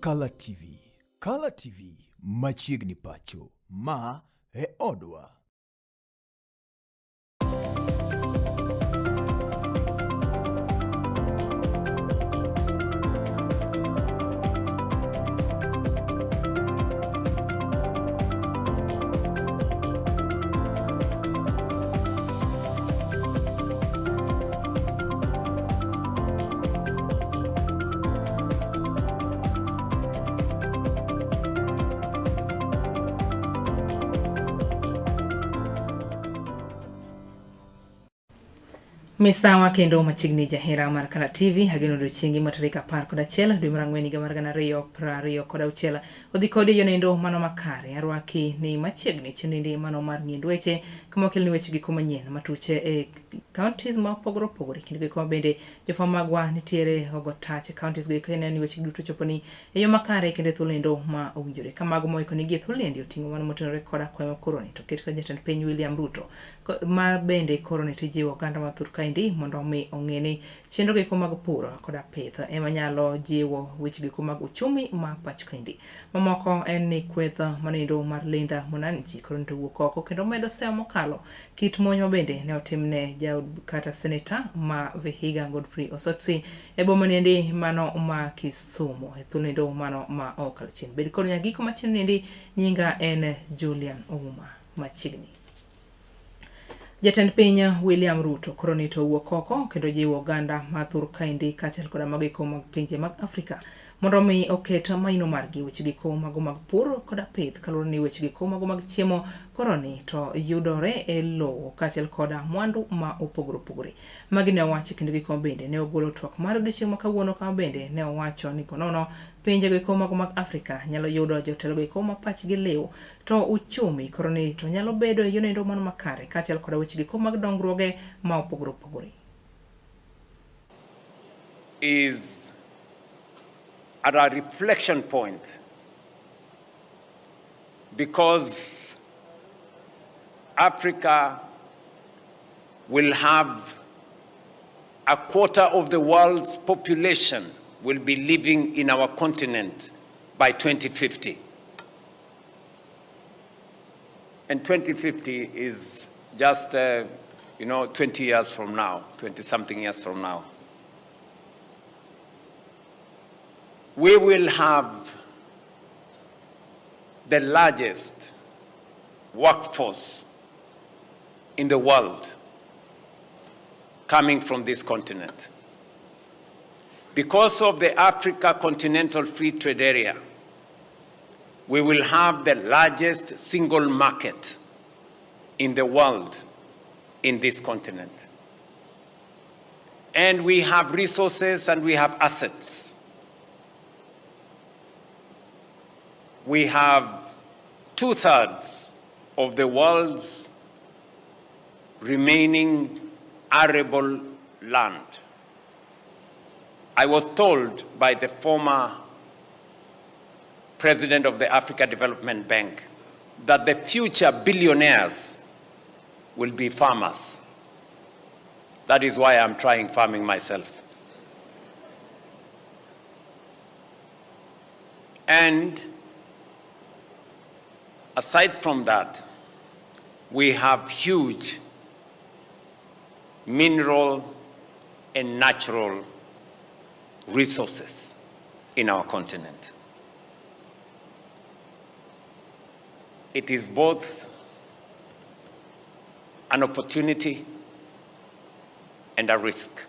Kala TV. Kala TV machiegni pacho. Ma e odwa. Misawa kendo machiegni jahera mar Kala TV ageno odiochiengi ma tarik 11 dwe mar ang'wen higa mar 2026 odhi kodi yo nendo mano makare arwaki ni machiegni chenro mano mar ng'iend weche kama okelni weche giko manyien matuche e counties ma opogore opogore kendo gik ma bende jofwambo magwa nitiere ogo tach e counties go eko ineno ni weche duto choponi e yo makare kendo e thuolo endo ma owinjore ka mago moiko nigi e thuolo endi oting'o mano motenore koda kwayo ma koroni to ket kod jatend piny William Ruto ma bende koroni tijiwo oganda ma thur kaendi mondo omi ong'e ni chenro giko mag pur koda pith ema nyalo jiwo weche giko mag uchumi ma pacho kaendi. Mamoko en ni kweth manoendo mar Linda Mwananchi koro nito wuok oko kendo medo seyo mokalo kit monj ma bende ne otimne jaod kata seneta ma Vihiga Godfrey Osotsi e boma niendi mano ma Kisumu e thuolo endo mano ma okalo chien. Bed kod nyagiko machien niendi nyinga en Julian Ouma machiegni. Jatend piny William Ruto koro ni to owuok oko kendo jiwo oganda ma thur kaendi kaachiel koda mago eko mag pinje mag Afrika mondo omi oket maino margi weche giko mago mag pur koda pith kaluwore ni weche giko mago mag chiemo koro ni to yudore e lowo kaachiel koda mwandu ma opogore opogore. Magi ne owacho kendo giko bende ne ogolo twak mar odiochieng' ma kawuono kama bende ne owacho ni ponono pinje go eko mago mag Afrika nyalo yudo jotelo go eko ma pachgi liw To uchumi koro ni to nyalo bedo e yono mano makare kaachiel koda weche giko mag dongruoge ma opogore opogore. Is at a reflection point because Africa will have a quarter of the world's population will be living in our continent by 2050. And 2050 is just, 20 years from now, 20 something years from now. We will have the largest workforce in the world coming from this continent. Because of the Africa Continental Free Trade Area, we will have the largest single market in the world in this continent. And we have resources and we have assets. We have 2/3 of the world's remaining arable land. I was told by the former president of the Africa Development Bank that the future billionaires will be farmers. That is why I'm trying farming myself. And aside from that, we have huge mineral and natural resources in our continent. It is both an opportunity and a risk.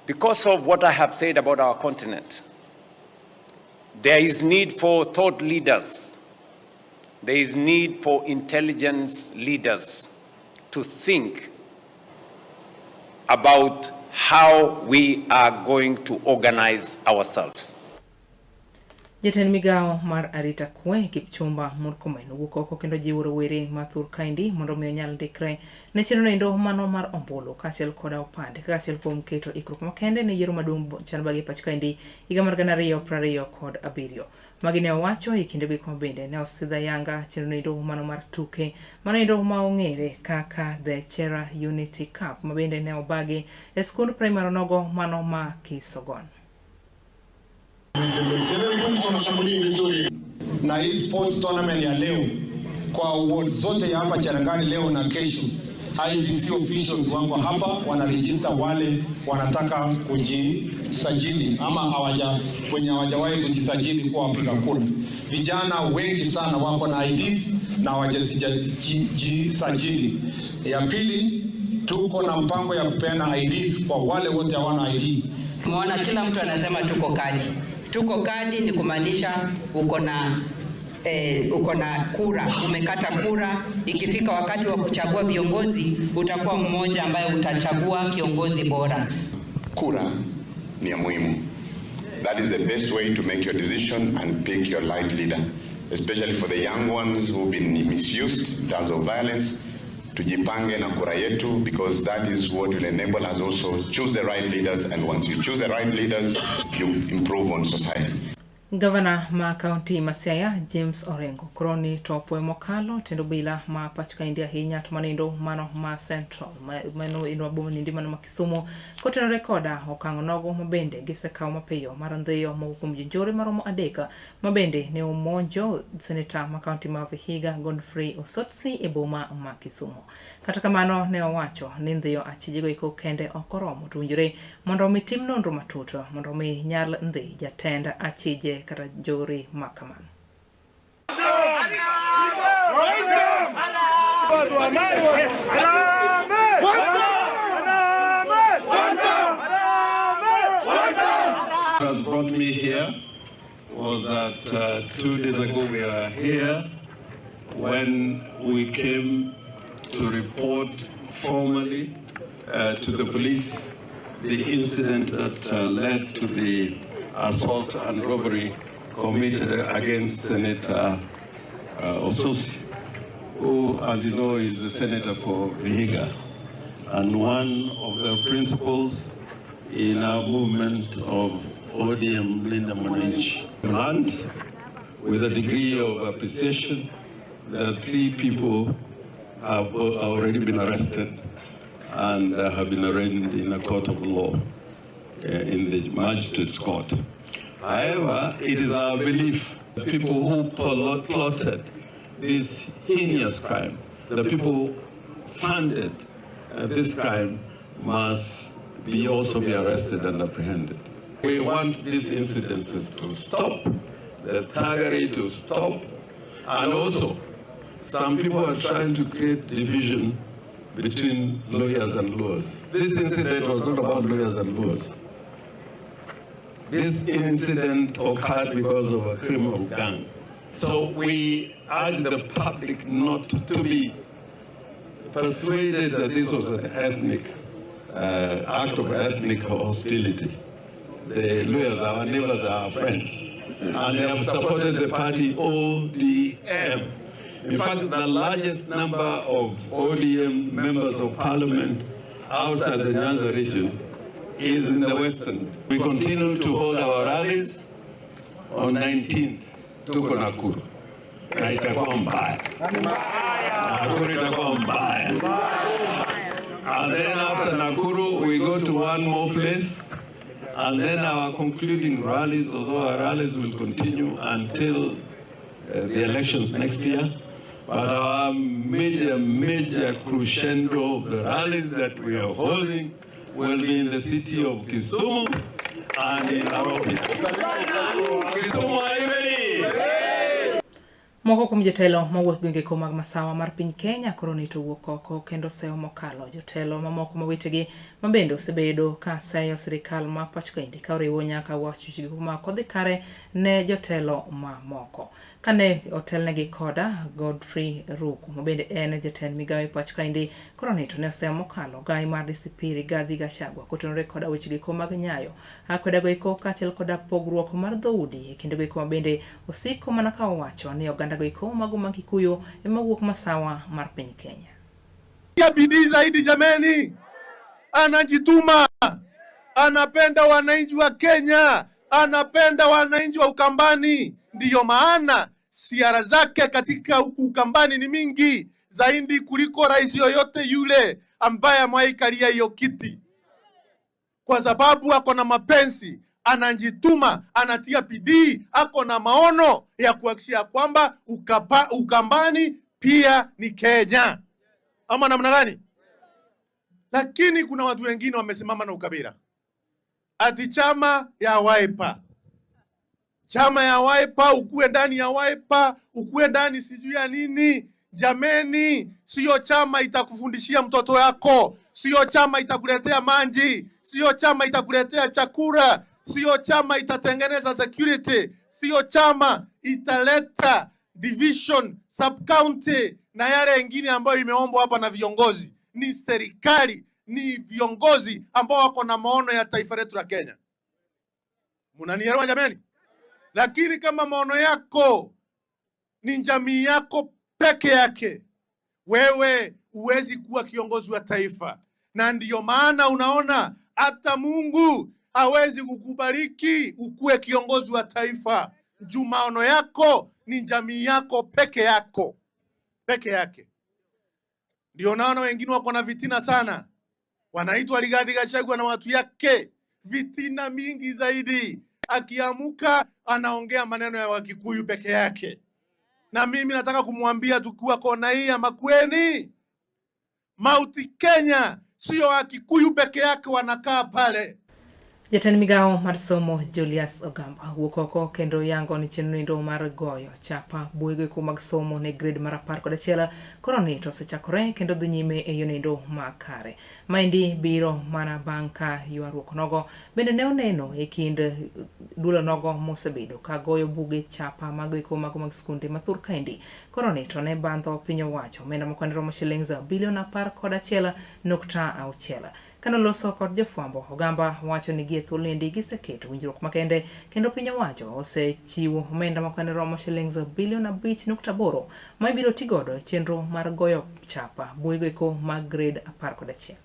Because of what I have said about our continent, there is need for thought leaders. There is need for intelligence leaders to think about how we are going to organize ourselves. Jatend migawo mar arita kwe Kipchumba Murkomen owuok oko kendo jiwo rowere ma thur kaendi mondo omi onyal ndikre ne chenro endo mano mar ombulu kaachiel koda opande kaka achiel kuom keto ikruok makende ne yiero maduong' chan bagi e pacho kaendi higa mar 2027. Magi ne owacho e kinde go bende ne osidh ayanga chenro endo mano mar tuke mano endo ma ong'ere kaka The Chera Unity Cup ma bende ne obagi e skund primary nogo mano ma Kisogon. Seven Queens wanashambulia vizuri. Na hii sports tournament ya leo kwa ward zote ya hapa Cherangani leo na kesho, IEBC officials wako hapa wanaregister wale wanataka kujisajili ama hawaja wenye hawajawahi kujisajili kuwa wapiga kura. Vijana wengi sana wako na IDs na hawajajisajili. Ya pili, tuko na mpango ya kupeana IDs kwa wale wote hawana ID. Tumeona kila mtu anasema tuko kadi. Tuko kadi ni kumaanisha uko na kura, umekata kura. Ikifika wakati wa kuchagua viongozi, utakuwa mmoja ambaye utachagua kiongozi bora. Kura ni ya muhimu. That is the best way to make your decision and pick your right leader, especially for the young ones who've been misused in terms of violence. Tujipange na kura yetu because that is what will enable us also choose the right leaders, and once you choose the right leaders, you improve on society. Gavana ma kaunti ma Siaya James Orengo koro ni topo mokalo tend obila ma pacho kaendi, ahinya to manindo mano ma Central, mano ino boma nindi mano ma Kisumu, kotenore koda okang' nogo mabende gisekawo mapiyo mar ndhiyo moko kuom jonjore maromo adek mabende ne omonjo seneta ma kaunti ma Vihiga Godfrey Osotsi e boma ma Kisumu. Kata kamano, ne owacho ni ndhiyo achijego eko kende ok oromo, to owinjore mondo omi tim nonro matut mondo omi nyal ndhi jatend achije kata njore ma kamano. What has brought me here was that 2 days ago we were here when we came to report formally to the police the incident that led to the assault and robbery committed against Senator Osotsi, who, as you know, is the senator for Vihiga and one of the principals in our movement of ODM Linda Mwananchi. And with a degree of appreciation that three people have already been arrested and have been arraigned in a court of law in the magistrate's court. However, it is our belief the people who plotted this heinous crime, the people who funded this crime, must be also be arrested and apprehended. We want these incidences to stop, the thuggery to stop, and also some people are trying to create division between Luhyas and Luos. This incident was not about Luhyas and Luos. This incident occurred because of a criminal gang. So we urge the public not to be persuaded that this was an ethnic act of ethnic hostility. The Luhyas, our neighbors, are our friends, and they have supported the party ODM. In fact, the largest number of ODM members of parliament outside the Nyanza region is in the Western. We continue to hold our rallies on 19th, tuko Nakuru. Na itakuwa mbaya. Nakuru itakuwa mbaya. And then after Nakuru, we go to one more place. And then our concluding rallies, although our rallies will continue until the elections next year. But our major, major crescendo of the rallies that we are holding will be in the city of Kisumu and in Nairobi. Kisumu Aimeni! Moko kuom jotelo mawuok e gwenge mag masawa mar piny Kenya koro nito wuok oko kendo seyo mokalo jotelo mamoko ma wetegi ma bende osebedo ka seyo sirikal ma pacho kaendi, ka oriwo nyaka wach weche ma ok odhi kare ne jotelo mamoko. Kane otelnegi koda Godfrey Ruku, ma bende en jatend migawo e pacho kaendi, koro nito ne oseyo mokalo gai mar DCP Rigathi Gachagua kotenore koda weche go mag nyayo akwedago eko kaachiel koda pogruok mar dhoudi e kindego eko, ma bende osiko mana ka owacho ni oganda go eko mago mag Kikuyu ema wuok masawa mar piny Kenya. Ya bidii zaidi jameni, anajituma, anapenda wananchi wa Kenya, anapenda wananchi wa Ukambani. Ndiyo maana ziara zake katika huku Ukambani ni mingi zaidi kuliko rais yoyote yule ambaye amewahi kalia hiyo kiti, kwa sababu ako na mapenzi, Anajituma, anatia bidii, ako na maono ya kuhakikisha kwamba Ukambani pia ni Kenya, ama namna gani? Lakini kuna watu wengine wamesimama na ukabila, ati chama ya Wiper, chama ya Wiper, ukuwe ndani ya Wiper, ukuwe ndani sijui ya nini. Jameni, siyo chama itakufundishia mtoto wako, siyo chama itakuletea maji, siyo chama itakuletea chakula, siyo chama itatengeneza security, siyo chama italeta division, sub county na yale yengine ambayo imeombwa hapa na viongozi. Ni serikali, ni viongozi ambao wako na maono ya taifa letu la Kenya. Munanielewa jameni? Lakini kama maono yako ni jamii yako peke yake, wewe huwezi kuwa kiongozi wa taifa. Na ndiyo maana unaona hata Mungu hawezi kukubariki ukuwe kiongozi wa taifa juu maono yako ni jamii yako peke yako, peke yake. Ndio naona wengine wako na vitina sana, wanaitwa Rigathi Gachagua na watu yake, vitina mingi zaidi. Akiamuka anaongea maneno ya Wakikuyu peke yake, na mimi nataka kumwambia tukiwa kona hii ya Makueni, Mount Kenya sio Wakikuyu peke yake wanakaa pale. Jatend migawo mar somo Julius Ogamba wuok oko kendo yango ni chenro nindo mar goyo chapa buego eko mag somo ne grade mar 11 koro ni to osechakore kendo dhi nyime e yo nindo makare. Maendi biro mana bang' ka ywaruok nogo bende ne oneno e kind duolo nogo mosebedo ka goyo buge chapa mago eko mago mag skunde mathur kaendi. Koro ni to ne bandho piny owacho omenda mokwan romo shillings bilion 11.6. Kane oloso kod jofwambo, Ogamba wacho ni gie thuoloendi giseketo winjruok makende kendo piny owacho osechiwo omenda makwan romo shillings bilion 5.8 ma ibiro tigodo e chenro mar goyo chapa buego eko mag grade 11.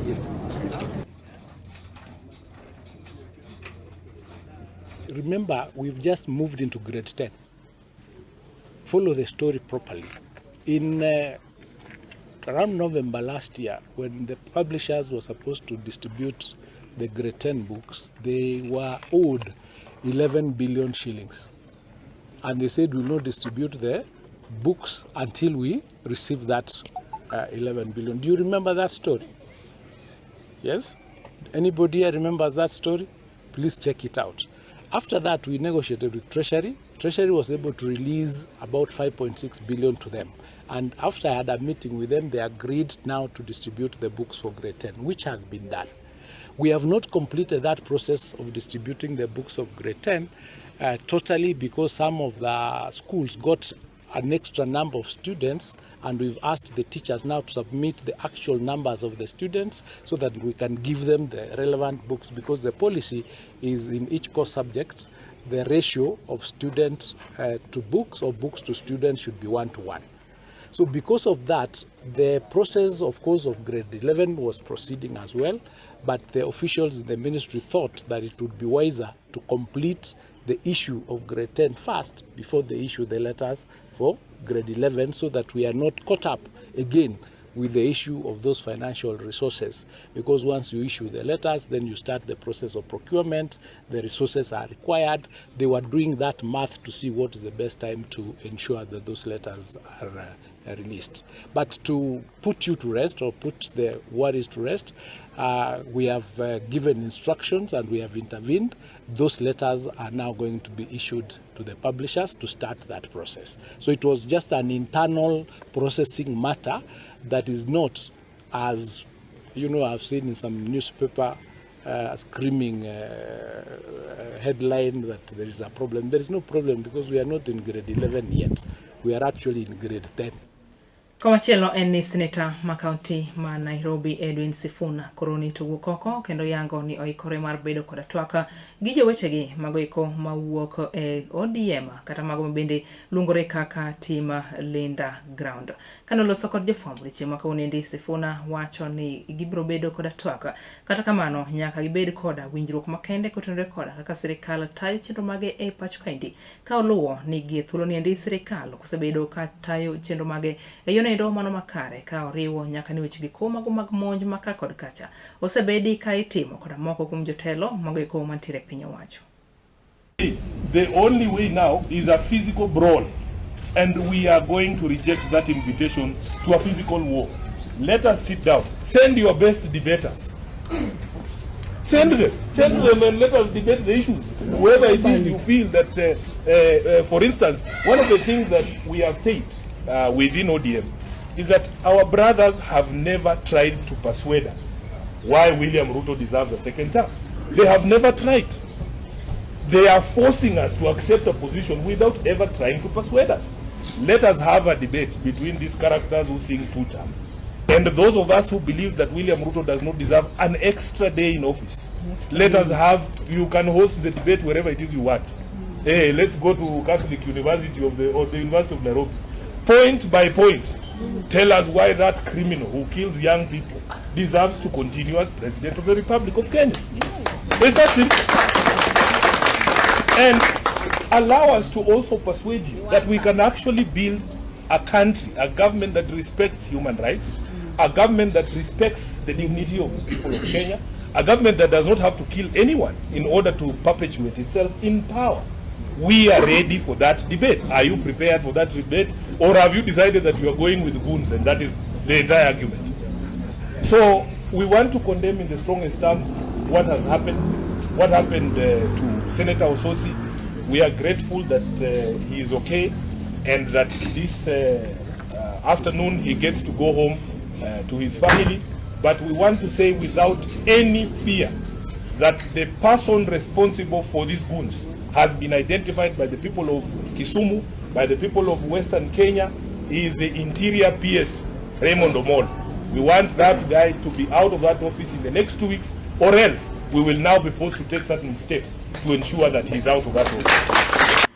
Yes. Remember, we've just moved into grade 10. Follow the story properly. In around November last year, when the publishers were supposed to distribute the grade 10 books, they were owed 11 billion shillings. And they said, we will not distribute the books until we receive that 11 billion. Do you remember that story? Yes? Anybody here remembers that story? Please check it out. After that, we negotiated with Treasury. Treasury was able to release about 5.6 billion to them. And after I had a meeting with them, they agreed now to distribute the books for grade 10, which has been done. We have not completed that process of distributing the books of grade 10 totally because some of the schools got an extra number of students, and we've asked the teachers now to submit the actual numbers of the students so that we can give them the relevant books, because the policy is in each course subject, the ratio of students to books or books to students should be 1-to-1. So because of that, the process, of course, of grade 11 was proceeding as well, but the officials in the ministry thought that it would be wiser to complete the issue of grade 10 first before they issue the letters for grade 11, so that we are not caught up again with the issue of those financial resources. Because once you issue the letters, then you start the process of procurement, the resources are required. They were doing that math to see what is the best time to ensure that those letters are released. But to put you to rest, or put the worries to rest, we have given instructions and we have intervened. Those letters are now going to be issued to the publishers to start that process. So it was just an internal processing matter that is not, as you know, I've seen in some newspaper screaming headline that there is a problem. There is no problem because we are not in grade 11 yet. We are actually in grade 10. Komachielo en ni seneta ma kaunti ma Nairobi Edwin Sifuna koro ni to wuok oko kendo yango ni oikore mar bedo koda twak gi jowetegi mago eko mawuok e ODM kata mago mabende luongore kaka Team Linda Ground. Kane oloso kod jofwambo odiochieng' ma kawuono, Sifuna wacho ni gibiro bedo koda twak. Kata kamano nyaka gibed koda winjruok makende kotenore koda kaka sirikal tayo chenro mage e pacho kaendi. Ka oluwo ni gie thuolo niendi sirikal osebedo ka tayo chenro mage e yono. noendo mano makare ka oriwo nyaka ni weche giko mago mag monj ma ka kod kacha osebedi ka itimo koda moko kuom jotelo mago eko mantiere e piny owacho. The only way now is a physical brawl, and we are going to reject that invitation to a physical war. Let us sit down. Send your best debaters. Send them. Send them and let us debate the issues. Whoever it is you feel that, for instance, one of the things that we have said within ODM is that our brothers have never tried to persuade us why William Ruto deserves a second term. They have never tried. They are forcing us to accept a position without ever trying to persuade us. Let us have a debate between these characters who sing two term and those of us who believe that William Ruto does not deserve an extra day in office. Let us have, you can host the debate wherever it is you want. Hey, let's go to Catholic University of the, or the University of Nairobi. Point by point, tell us why that criminal who kills young people deserves to continue as President of the Republic of Kenya. It's that simple. And allow us to also persuade you that we can actually build a country, a government that respects human rights, a government that respects the dignity of the people of Kenya, a government that does not have to kill anyone in order to perpetuate itself in power. We are ready for that debate. Are you prepared for that debate? Or have you decided that you are going with goons and that is the entire argument? So we want to condemn in the strongest terms what has happened, what happened to Senator Osotsi. We are grateful that he is okay and that this afternoon he gets to go home to his family. But we want to say without any fear that the person responsible for these goons has been identified by the people of Kisumu, by the people of Western Kenya. He is the Interior PS, Raymond Omolo. We want that guy to be out of that office in the next 2 weeks, or else we will now be forced to take certain steps to ensure that he's out of that office.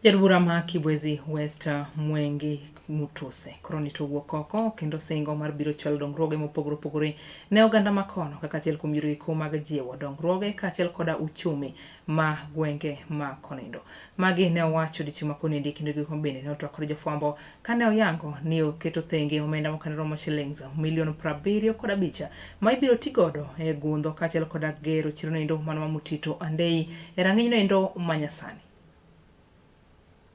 Jaod bura ma Kibwezi West, Mwengi Mutuse, koro ni to wuok oko kendo singo mar biro chwalo dongruoge mopogore opogore ne oganda makono kaka achiel kuom yore giko mag jiwo dongruoge kaachiel koda uchumi ma gwenge ma konindo. Magi ne owacho odiochieng' ma konendi kendo giko bende ne otwak kod jofwambo kane oyango ni oketo thenge omenda mokano romo shillings milion 75 ma ibiro ti godo e gundho kaachiel koda gero chiro noendo mano ma Mutito Andei e rang'iny noendo manyasani.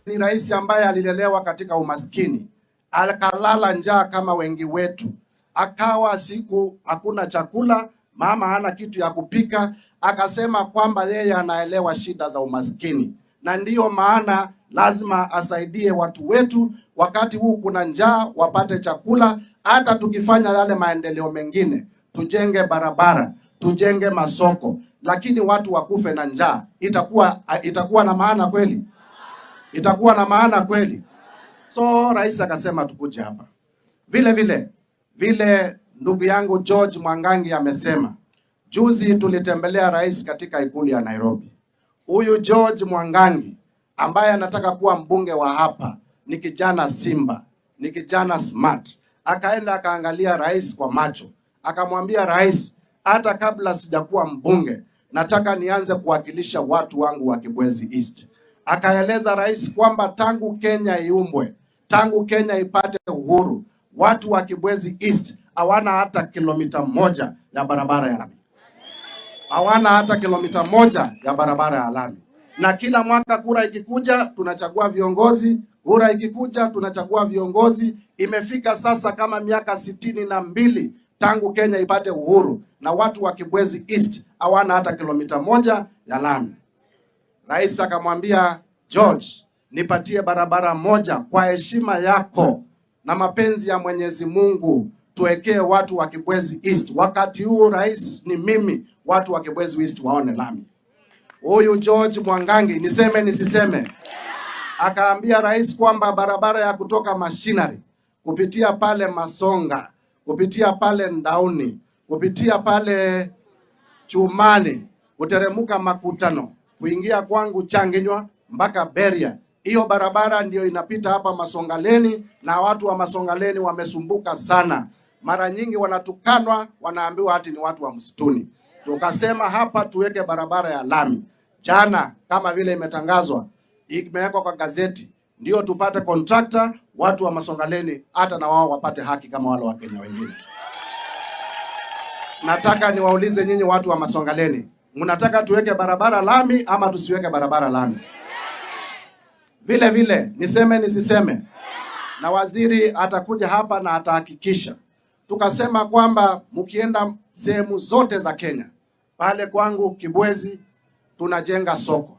Ni rais ambaye alilelewa katika umaskini, akalala njaa kama wengi wetu, akawa siku hakuna chakula, mama hana kitu ya kupika, akasema kwamba yeye anaelewa shida za umaskini, na ndiyo maana lazima asaidie watu wetu wakati huu kuna njaa, wapate chakula. Hata tukifanya yale maendeleo mengine, tujenge barabara, tujenge masoko, lakini watu wakufe na njaa, itakuwa na maana kweli? Itakuwa na maana kweli? So rais akasema tukuje hapa. Vile vile vile ndugu yangu George Mwangangi amesema, juzi tulitembelea rais katika ikulu ya Nairobi. Huyu George Mwangangi ambaye anataka kuwa mbunge wa hapa ni kijana simba, ni kijana smart. Akaenda akaangalia rais kwa macho, akamwambia rais, hata kabla sijakuwa mbunge nataka nianze kuwakilisha watu wangu wa Kibwezi East. Akaeleza rais kwamba tangu Kenya iumbwe, tangu Kenya ipate uhuru, watu wa Kibwezi East hawana hata kilomita 1 ya barabara ya lami, hawana hata kilomita 1 ya barabara ya lami. Na kila mwaka kura ikikuja, tunachagua viongozi, kura ikikuja, tunachagua viongozi. Imefika sasa kama miaka 62 tangu Kenya ipate uhuru, na watu wa Kibwezi East hawana hata kilomita 1 ya lami. Rais akamwambia George, nipatie barabara moja kwa heshima yako na mapenzi ya Mwenyezi Mungu, tuwekee watu wa Kibwezi East. Wakati huu rais ni mimi, watu wa Kibwezi East waone lami. Huyu George Mwangangi, niseme nisiseme, akaambia rais kwamba barabara ya kutoka Mashinari kupitia pale Masonga, kupitia pale Ndauni, kupitia pale Chumani, kuteremuka Makutano, kuingia kwangu Changinywa mpaka Beria. Hiyo barabara ndiyo inapita hapa Masongaleni, na watu wa Masongaleni wamesumbuka sana. Mara nyingi wanatukanwa, wanaambiwa ati ni watu wa msituni. Tukasema hapa tuweke barabara ya lami. Jana kama vile imetangazwa, imewekwa kwa gazeti, ndio tupate contractor. Watu wa Masongaleni hata na wao wapate haki kama wale Wakenya wengine. Nataka niwaulize nyinyi watu wa Masongaleni, mnataka tuweke barabara lami ama tusiweke barabara lami? Vile vile niseme nisiseme, na waziri atakuja hapa na atahakikisha tukasema kwamba mkienda sehemu zote za Kenya, pale kwangu Kibwezi tunajenga soko.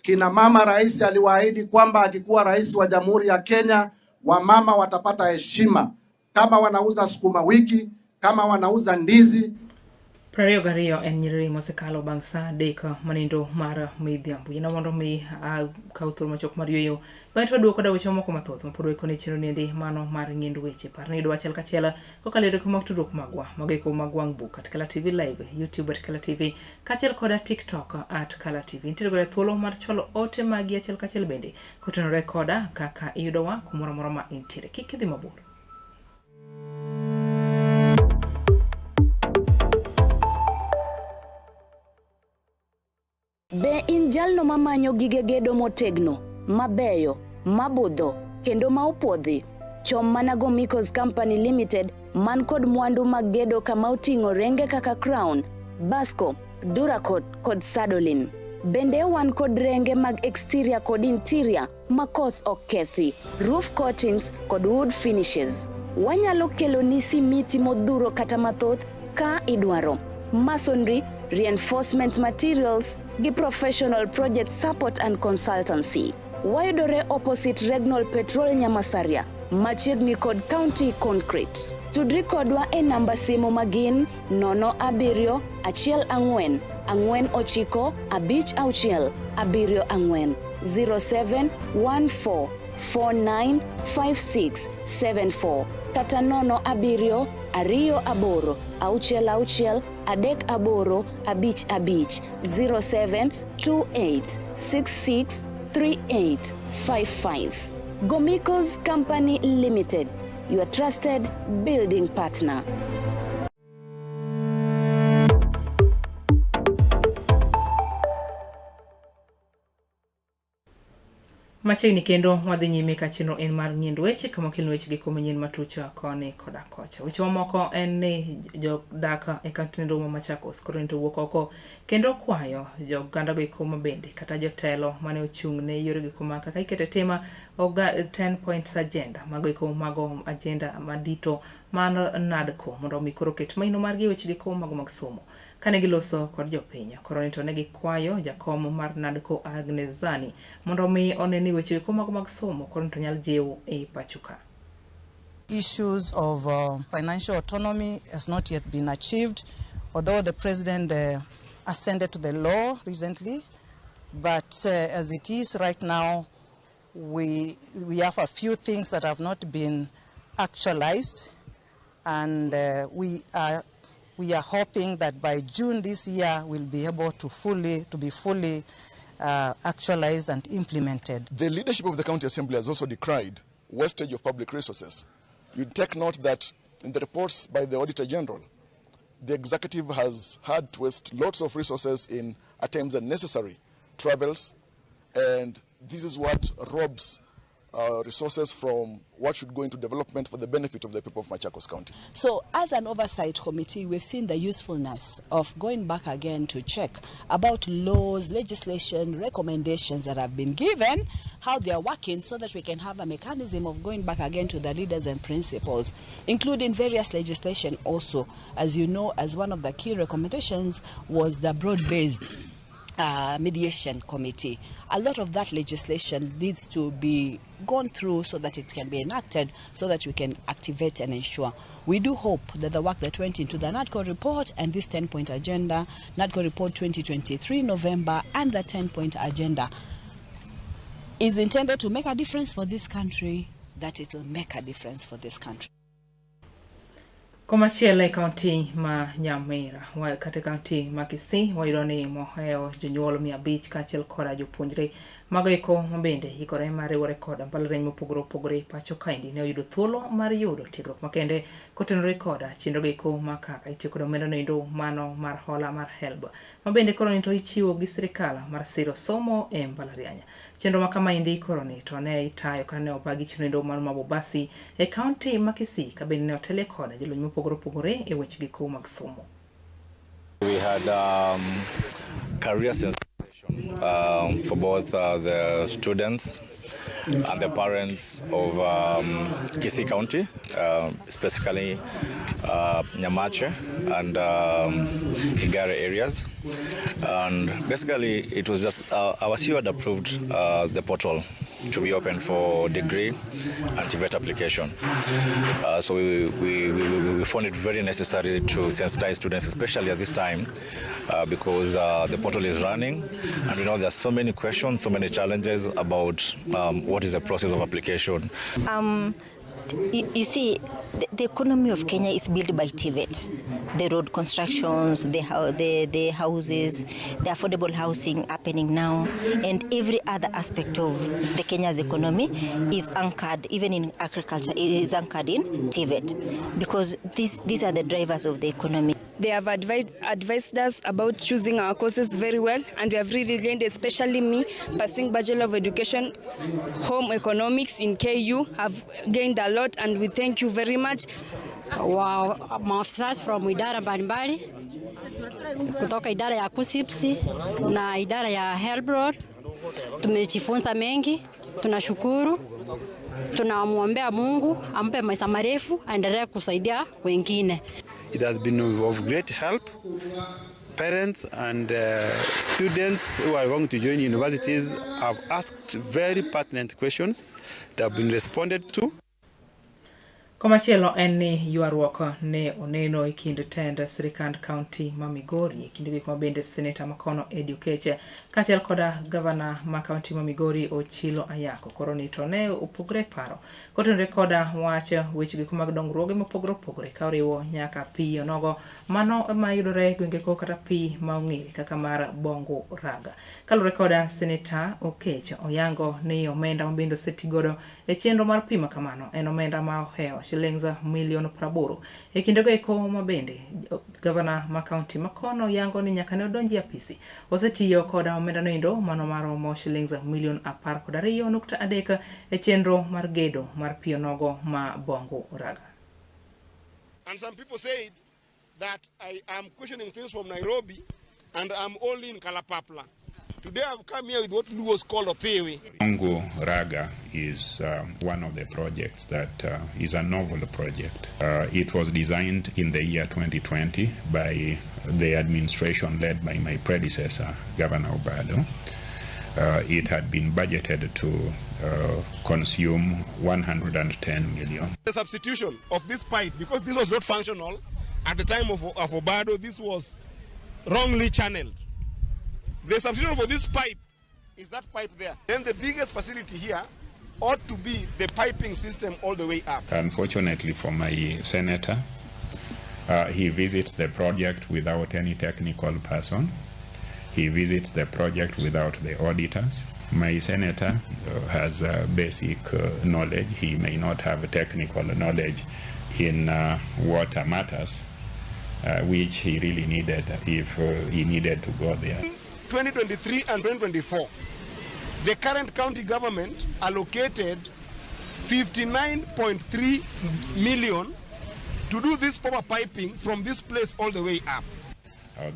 Kina mama, rais aliwaahidi kwamba akikuwa rais wa Jamhuri ya Kenya, wamama watapata heshima kama wanauza sukuma wiki, kama wanauza ndizi. 22 en nyiriri mosekalo bang' sa 3 manindo mar midhiambo. Yina mondo mi akaw thuolo machuok mar yueyo bang'e to waduogo koda weche mamoko mathoth mapod waikoni chenro niendi mano mar ng'ind weche. Par ni yudowa achiel kachiel kokalo e yore mag tudruok magwa mago eko mag wang' buk at Kala TV Live, YouTube at Kala TV kaachiel koda TikTok at Kala TV. Nitiere koda thuolo mar chwalo ote magi achiel kachiel bende kotenore koda kaka iyudowa kumoro amora ma intiere. Kik idhi mabor. Be in jalno mamanyo gige gedo motegno, mabeyo, mabudho, kendo ma opuodhi? Chom mana Gomicos Company Limited man kod mwandu mag gedo kama oting'o renge kaka Crown, Basco, Duracot kod Sadolin. Bende wan kod renge mag exterior kod interior ma koth ok kethi, roof coatings kod wood finishes. Wanyalo keloni simiti modhuro kata mathoth ka idwaro. Masonry, reinforcement materials gi professional project support and consultancy. Wayudore opposite Regnol Petrol Nyamasaria, machiegni kod County Concrete. Tudri kodwa e namba simu magin 0 7 1 4 4 9 5 6 7 4 0714 495674 kata 0 7 2 8 6 6 3 8 5 5 0728 663855. Gomicos Company Limited, your trusted building partner. Machiegni kendo wadhi nyime ka chenro en mar ng'iend weche kama okelni weche gi kuom manyien matuch koni koda kocha. Weche mamoko en ni jodak e kaunti ma Machakos koro nito wuok oko kendo kwayo joganda go eko mabende kata jotelo mane ochung' ne yore go eko ma kaka ikete tema oga 10 points agenda mago eko mago agenda madito mar NADCO mondo omi koro ket maino margi e weche go eko mago mag somo. Kane giloso kod jopiny, koro ni to ne gikwayo jakom mar NADCO Agnes Zani mondo omi one ni weche go mago mag somo koro ni to nyal jiw e pacho ka. Issues of financial autonomy has not yet been achieved, although the president ascended to the law recently, but as it is right now, we have a few things that have not been actualized, and we are hoping that by June this year we'll be able to be fully actualized and implemented. The leadership of the County Assembly has also decried wastage of public resources. You take note that in the reports by the Auditor General, the executive has had to waste lots of resources in at times unnecessary travels, and this is what robs resources from what should go into development for the benefit of the people of Machakos County. So as an oversight committee, we've seen the usefulness of going back again to check about laws, legislation, recommendations that have been given, how they are working, so that we can have a mechanism of going back again to the leaders and principals, including various legislation also. As you know, as one of the key recommendations was the broad-based mediation committee. A lot of that legislation needs to be gone through so that it can be enacted, so that we can activate and ensure. We do hope that the work that went into the NADCO report and this 10-point agenda, NADCO report 2023 November, and the 10-point agenda is intended to make a difference for this country, that it will make a difference for this country. Komachielo e kaunti ma Nyamira kata e kaunti ma Kisii wayudo ni mohewo jonyuol 500 kaachiel koda jopuonjre mago eko mabende ikore mar riwore kod mbalariany mopogore opogore pacho kaendi ne oyudo thuolo mar yudo tiegruok makende kotenore koda chenro eko ma kaka itiyo kod omenda noendo mano mar hola mar HELB ma bende koro ni to ichiwo gi sirikal mar siro somo e mbalariany. Chenro ma kamaendi koro ni to ne itayo ka ne obagi chenro mar Mabubasi e kaunti ma Kisii ka bende ne otelie koda jolony mopogore opogore e weche giko mag somo. We had career sensitization for both the students and the parents of Kisii County, specifically Nyamache and Igare areas. And basically it was just our CEO had approved the portal to be open for degree and TVET application. So we found it very necessary to sensitize students, especially at this time, because the portal is running and we know there are so many questions, so many challenges about what is the process of application. You see, the economy of Kenya is built by TVET. The road constructions, the houses, the affordable housing happening now, and every other aspect of the Kenya's economy is anchored, even in agriculture, it is anchored in TVET, because these are the drivers of the economy. They have advised us about choosing our courses very well, and we have really gained, especially me, passing Bachelor of Education, Home Economics in KU, have gained a lot, and we thank you very much. Wa maafisa from idara mbalimbali kutoka idara ya KUCCPS na idara ya HELB Loan, tumejifunza mengi, tunashukuru, tunamwombea Mungu ampe maisha marefu, aendelee kusaidia wengine. It has been of great help. Parents and students who are going to join universities have asked very pertinent questions that have been responded to. Komachielo en ni ywaruok ne oneno e kind tend sirikand kaunti ma Migori e kind gik ma bende seneta makono Eddie Oketch kaachiel koda gavana ma kaunti ma Migori Ochilo Ayako koro ni to ne opogre paro kotenore koda wach weche gik mag dongruoge mopogore opogore ka oriwo nyaka pi onogo mano ma yudore e gwenge ko kata pi ma ong'ere kaka mar Bongo Raga. Kaluwore koda seneta Oketch oyango ni omenda ma bende osetigodo e chenro mar pi ma kamano en omenda ma ohewo shillings milion 80. E kindego eko ma bende gavana ma kaunti ma kono yango ni nyaka ne odonji e apisi osetiyo koda omenda noendo mano maromo shillings milion 12.3 e chenro mar gedo mar pi onogo ma Bongo Raga. And some people said that I am questioning things from Nairobi and I'm only in Kalapapla. Today I've come here with what Luos call a theory. Bongo Raga is one of the projects that is a novel project. It was designed in the year 2020 by the administration led by my predecessor, Governor Obado. It had been budgeted to consume 110 million. The substitution of this pipe, because this was not functional at the time of Obado, this was wrongly channeled. The substitution for this pipe is that pipe there. Then the biggest facility here ought to be the piping system all the way up. Unfortunately for my senator, he visits the project without any technical person. He visits the project without the auditors. My senator has basic knowledge. He may not have technical knowledge in water matters, which he really needed if he needed to go there. 2023 and 2024, the current county government allocated 59.3 million to do this proper piping from this place all the way up.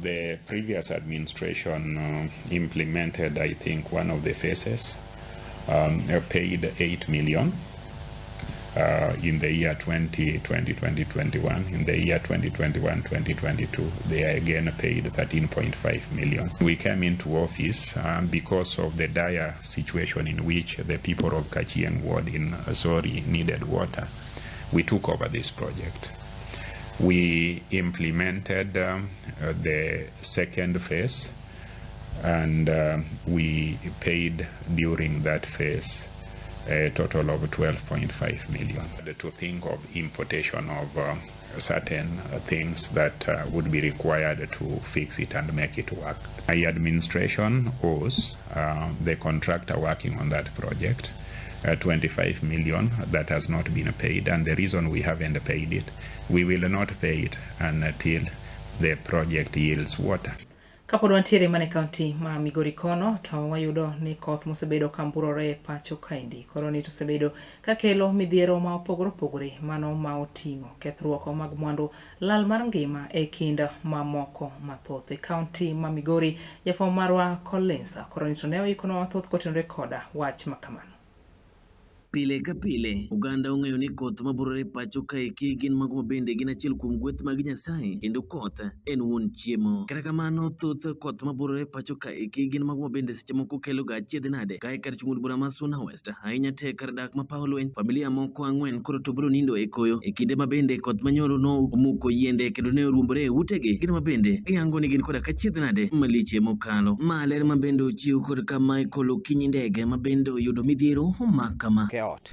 The previous administration implemented, I think, one of the phases, paid 8 million in the year 2020, 2021. In the year 2021, 2022, they again paid 13.5 million. We came into office because of the dire situation in which the people of Kachieng Ward in Sori needed water. We took over this project. We implemented the second phase, and we paid during that phase a total of 12.5 million. To think of importation of certain things that would be required to fix it and make it work. My administration owes the contractor working on that project 25 million that has not been paid, and the reason we haven't paid it, we will not pay it until the project yields water. Kapod wantiere mana e kaunti ma Migori kono to wayudo ni koth mosebedo ka mburore e pacho kaendi koro ni to osebedo ka kelo midhiero ma opogore opogore mano ma oting'o kethruok mag mwandu, lal mar ngima e kind mamoko mathoth. E kaunti ma Migori, jafwambo marwa Collins koro ni to ne oikonwa mathoth kotenore koda wach ma kamano. Pile ka pile, oganda ong'eyo ni koth maburore pacho kaeki gin mago mabende gin achiel kuom gweth mag Nyasaye kendo koth en wuon chiemo. Kata kamano, thoth koth maburore pacho kaeki gin mago mabende seche moko kelo ga achiedh nade. Kae kar chung' od bura ma Suna West, ahinya te kar dak ma paw lweny, familia moko ang'wen koro to biro nindo e koyo e kinde ma bende koth manyoro no omuko yiende kendo ne oruombore e utegi. Gin mabende giyango ni gin koda ka achiedh nade malich mokalo. Ma ler ma bende ochiw kod ka Michael Okinyi Ndege ma bende oyudo midhiero kama. E ot.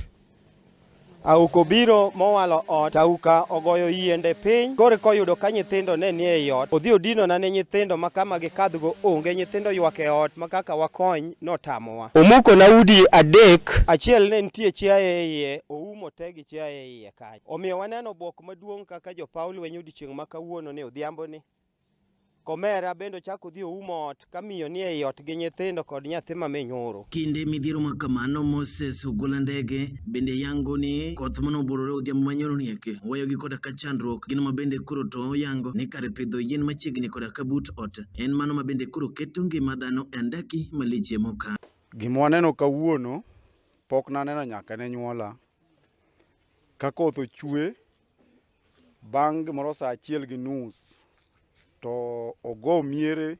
Auka obiro mowalo ot, auka ogoyo yiende piny, koro koyudo ka nyithindo ne nie ei ot, odhi odinona ne nyithindo ma kama gikadhgo onge, nyithindo ywak e ot ma kaka wakony notamowa. Omuko na udi adek, achiel ne nitie chiaye e iye, oumo te gi chiaye e iye kanyo. Omiyo waneno bwok maduong' kaka jopaw lweny odiochieng' ma kawuono ni odhiambo ni. Komera bende ochako odhi oumo ot ka miyo ni ei ot gi nyithindo kod nyathi ma minyuro. Kinde midhiero ma kamano, Moses Ogola Ndege bende yango ni koth mane oborore odhiambo manyoro ni eki oweyogi koda ka chandruok gino ma bende koro to oyango ni kar pidho yien machiegni koda ka but ot en mano ma bende koro keto ngima dhano e andaki malichie mokalo. Gima waneno kawuono pok naneno nyaka ne nyuola. Ka koth ochwe bang' gimoro saa achiel gi nus to ogo miere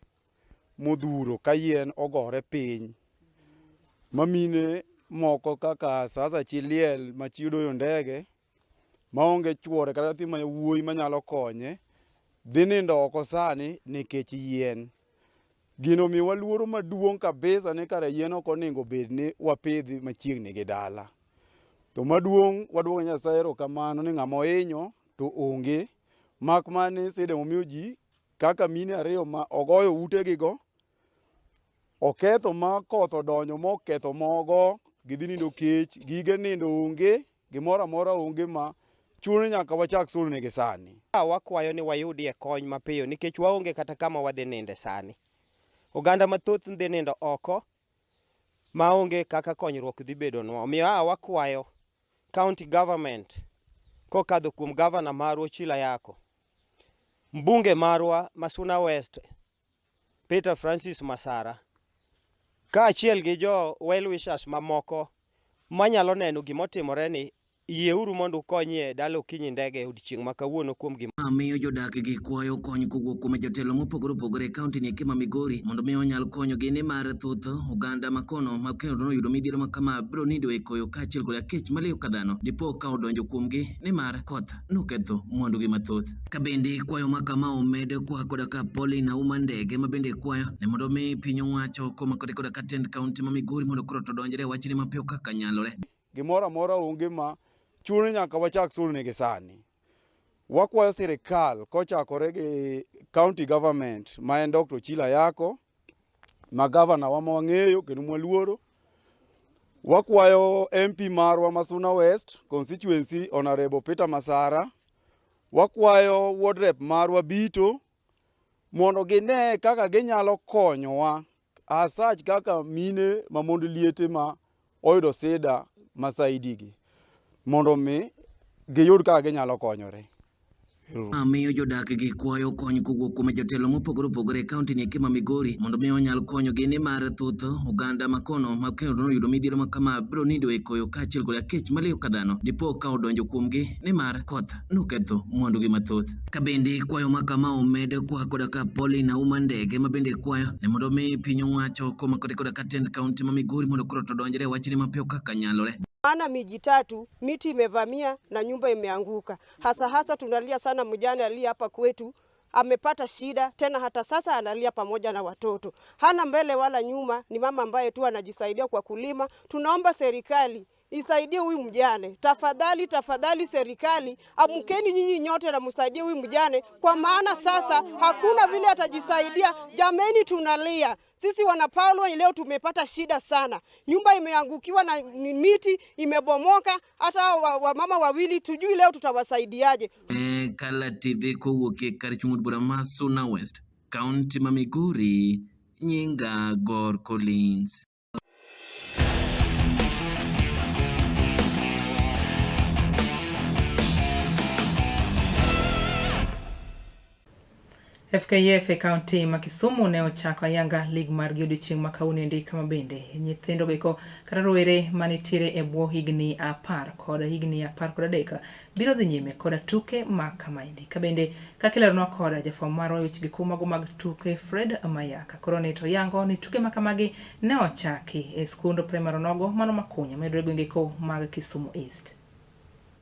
modhuro ka yien ogore piny ma mine moko kaka sasa chi liel ma chi odoyo ndege maonge chuore kata nyathi ma wuoyi manyalo konye dhi nindo oko sani nikech yien. Gino omiyowa luoro maduong' kabisa ni kare yien ok onego bed ni wapidhi machiegni gi dala. To maduong' waduoko ne Nyasaye erokamano ni ng'ama ohinyo to onge mak mana ni sida momiyo ji kaka mine ariyo ma ogoyo utegigo oketho ma koth odonjo moketho mogo gidhi nindo kech gige nindo onge gimoro amora onge ma chuno ni nyaka wachak sulnegi sani. Wakwayo ni wayudie kony mapiyo nikech waonge kata kama wadhi ninde sani. Oganda mathoth dhi nindo oko maonge kaka konyruok dhi bedonwa. Omiyo a wakwayo county government kokadho kuom gavana marwa Ochilo Ayako, mbunge marwa ma Suna West Peter Francis Masara, kaachiel gi jo well wishers mamoko manyalo neno gimotimore ni yieuru mondo ukonyie dala Okinyi Ndege e odiechieng' ma kawuono kuom gima Ma miyo jodak gi kwayo kony kowuok kuom jotelo mopogore opogore e kaunti ni eki ma Migori mondo mi onyal konyogi nimar thoth oganda ma kono ma kendo noyudo midhiero ma kama biro nindo e koyo kaachiel koda kech maliw ka dhano dipo ka odonjo kuomgi nimar koth noketho mwandugi mathoth. Ka bende kwayo ma kama omed kwa koda ka Pauline Auma Ndege ma bende kwayo ni mondo mi piny owacho komakore koda ka tend kaunti ma Migori mondo koro to odonjre e wachni mapiyo kaka nyalore. Gimoro amora onge ma chuno ni nyaka wachak sulnegi sani. Wakwayo sirikal kochakore gi county government ma en Dr. Ochilo Ayako ma gavana wa ma wang'eyo kendo mwaluoro. Wakwayo MP marwa ma Suna West constituency Honorable Peter Masara. Wakwayo ward rep marwa Bito mondo gine kaka ginyalo konyowa as such kaka mine ma mond liete ma oyudo sida ma saidi gi mondo mi giyud kaka ginyalo konyore. Ma miyo jodak gi kwayo kony kowuok kuom jotelo mopogore opogore e kaunti ni eki ma Migori mondo mi onyal konyogi nimar thoth oganda ma kono ma kendo noyudo midhiero ma kama biro nindo e koyo kaachiel koda kech maliw ka dhano dipo ka odonjo kuomgi nimar koth noketho mwandugi mathoth. Ka bende kwayo ma kama omed kwa koda ka Pauline Auma Ndege ma bende kwayo ni mondo mi piny owacho komakore koda ka tend kaunti ma Migori mondo koro to odonjre e wachni mapiyo kaka nyalore. Maana miji tatu miti imevamia na nyumba imeanguka. Hasa hasa tunalia sana mjane aliye hapa kwetu amepata shida tena, hata sasa analia pamoja na watoto, hana mbele wala nyuma. Ni mama ambaye tu anajisaidia kwa kulima. Tunaomba serikali isaidie huyu mjane. Tafadhali, tafadhali serikali, amkeni nyinyi nyote na msaidie huyu mjane, kwa maana sasa hakuna vile atajisaidia. Jameni, tunalia sisi wanapalwa leo tumepata shida sana, nyumba imeangukiwa na miti imebomoka, hata wamama wa wawili tujui leo tutawasaidiaje. E, Kala TV kowuok e kar chung' od bura ma Suna West, kaunti ma Migori, nyinga Gor Collins. FKF e kaunti ma Kisumu ne ochako ayanga lig margi odiochieng' ma kawuono kama bende nyithindo goeko kata rowere manitiere e bwo higni 10 kod higni 13 biro dhi nyime koda tuke ma kamaendi. Ka bende kaka ileronwa koda jafwambo marwa e weche giko mago mag tuke Fred Mayaka. Koro ni to yango ni tuke ma kamagi ne ochaki e skund primary onogo mano Makunya mayudore e gwenge ko mag Kisumu East.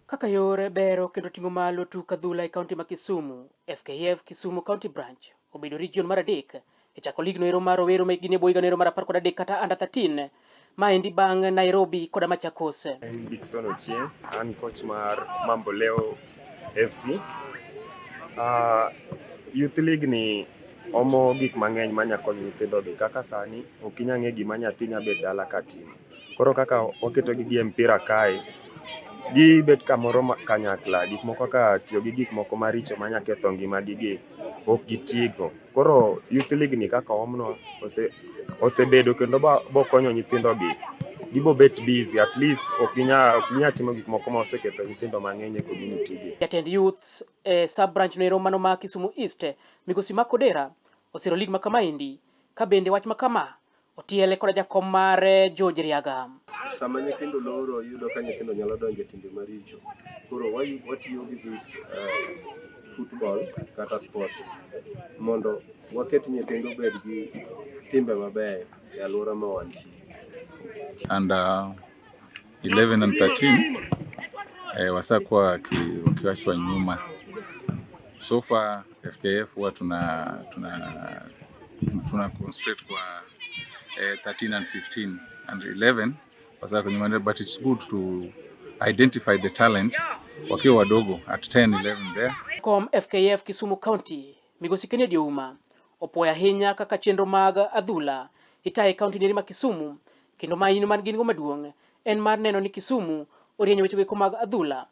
Kaka yor bero kendo ting'o malo tuk adhula e kaunti ma Kisumu, FKF Kisumu County Branch obedo region mar 3 e chako lig noero mar rowere ma hikgi nie bwo higa noero mar 13 kata under 13, maendi bang' Nairobi koda Machakos. En Dickson Ochieng, an coach mar Mamboleo FC. Youth League ni omo gik mang'eny manya konyo nyithindo gi kaka sani ok inya ng'e gima nyathi nya bet dala ka timo. Koro kaka waketo gi e mpira kae, gibet kamoro kanyakla, gik moko kaka tiyo gi gik moko maricho manya ketho ngimagi gi ok gitigo. Koro Youth League ni kaka oomnwa osebedo kendo bokonyo nyithindo gi. Gibo bet busy at least ok ginya timo gik moko ma oseketho nyithindo mang'eny e community gi. Jatend youth e sub branch noero mano ma Kisumu East, Migosi Mark Odera, osiro lig ma kamaendi, ka bende wach ma kama otiele koda jakom mare George Riaga. Sama nyithindo loro, iyudo ka nyithindo nyalo donjo e timbe maricho. Koro watiyo gi this football kata sports mondo waket nyithindo obed gi timbe mabeyo e alwora ma wantie. Under 11 and 13 wasakuwa wakiwachwa nyuma. So far FKF huwa tuna concentrate kwa 13 and 15 and 11 wasakuwa nyuma, but it's good to identify the talent wakiwa wadogo at 10 11 there. Kom FKF Kisumu County Migosi Kennedy Ouma opuoyo ahinya kaka chenro mag adhula itayo e kaunti neri ma Kisumu, kendo maino man gin go maduong' en mar neno ni Kisumu orienyo weche goeko mag adhula.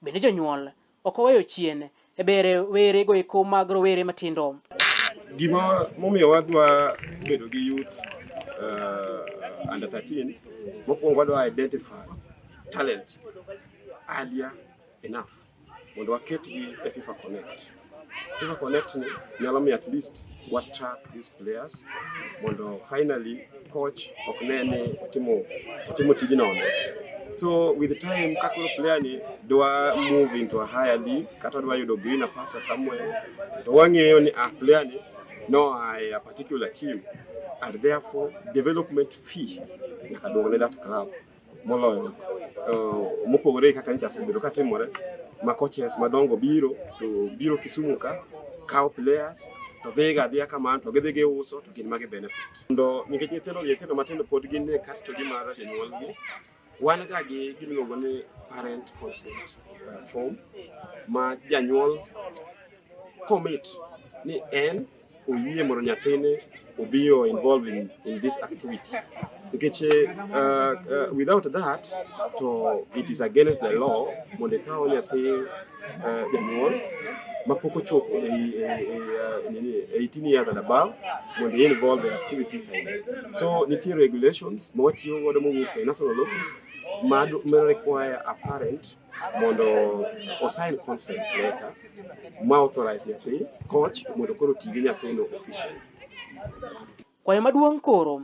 Bende jonyuol ok oweyo chien e bere were goeko mag rowere matindo. Gima momiyo wadwa bedo gi youth under 13, mokwongo wadwa identify talents earlier enough mondo waketgi e FIFA Connect. FIFA Connect ni nyalo miyo at least wa track these players mondo finally coach ok ne ni otimo tij nono. So with time ka koro player ni dwa move into a higher league kata dwa yudo greener pasture somewhere, to wang'eyo ni player ni no a particular team and therefore development fee nyaka duogne that club moloyo mopogore kaka nyocha osebedo katimore ma coaches madongo biro to biro Kisumu ka kawo players to dhiga adhiya kamano to gidhi giuso to gin magi benefit. Mondo nikech nyithindo matindo pod gin e custody mar jonyuolgi, wan ga gi gimiluongo ni parent consent form ma janyuol commit ni en oyie mondo nyathine obi o involved in this activity. Nikech without that to it is against the law mondo ikaw nyathi janyuol mapok ochopo 18 years and above mondo i involve e activities aina. So nitie regulations ma watiyo godo mowuok e national office ma require a parent mondo o sign consent letter ma authorize nyathi coach mondo koro oti gi nyathino officially. Kwayo maduong' koro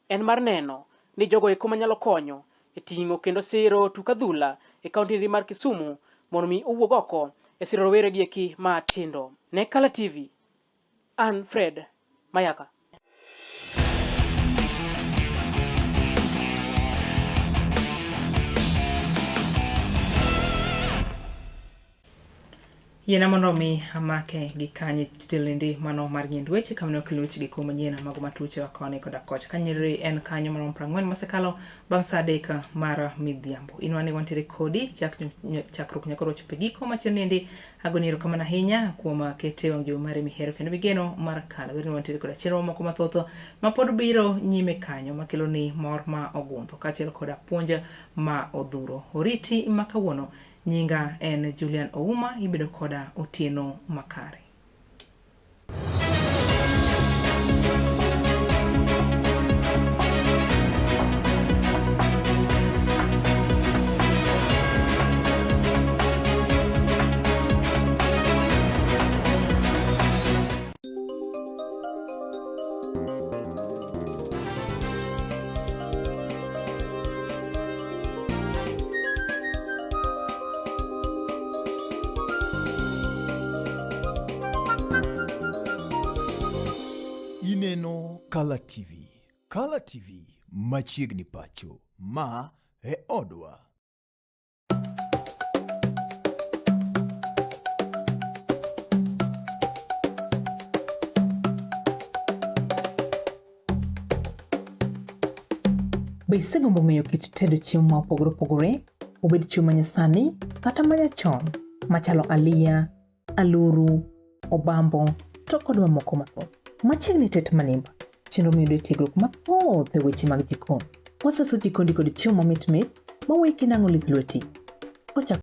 en mar neno ni jogo eko manyalo konyo e ting'o kendo siro tuk adhula e kaunti mar Kisumu mondo mi owuog oko e siro rowere gi eki matindo. Ne Kala TV, an Fred Mayaka. Yiena mondo mi amake gi kanye tilindi mano mar nyiend weche kamane okel weche gi kuom manyien mago matuche koni koda kocha. Ka nyiriri en kanyo maromo 40 mosekalo bang' saa 3 mar midhiambo. In wane wantiere kodi chakruok nyaka rochopo e giko machien niendi agoni erokamano ahinya kuom kete wang' jowi mari mihero kendo migeno mar kala. Werni wantiere koda chenro mamoko mathoth ma pod biro nyime kanyo makelo ni mor ma ogundho kaachiel koda puonj ma odhuro. Oriti ma kawuono Nyinga en Julian Ouma, ibedo koda otieno makare. Ineno Kala TV. Kala TV machiegni pacho. Ma e odwa. Be isegombo ng'eyo kit tedo chiemo ma opogore opogore, obed chiemo ma nyasani kata ma nyachon, machalo aliya, aluru, obambo, to kod mamoko mathoth? Machiegni tet manimba, chenro miyudo e tiegruok mathoth e weche mag jikon. Wasaso jikondi kod chiemo mamit mit ma weki nang'o lith lweti. Kochako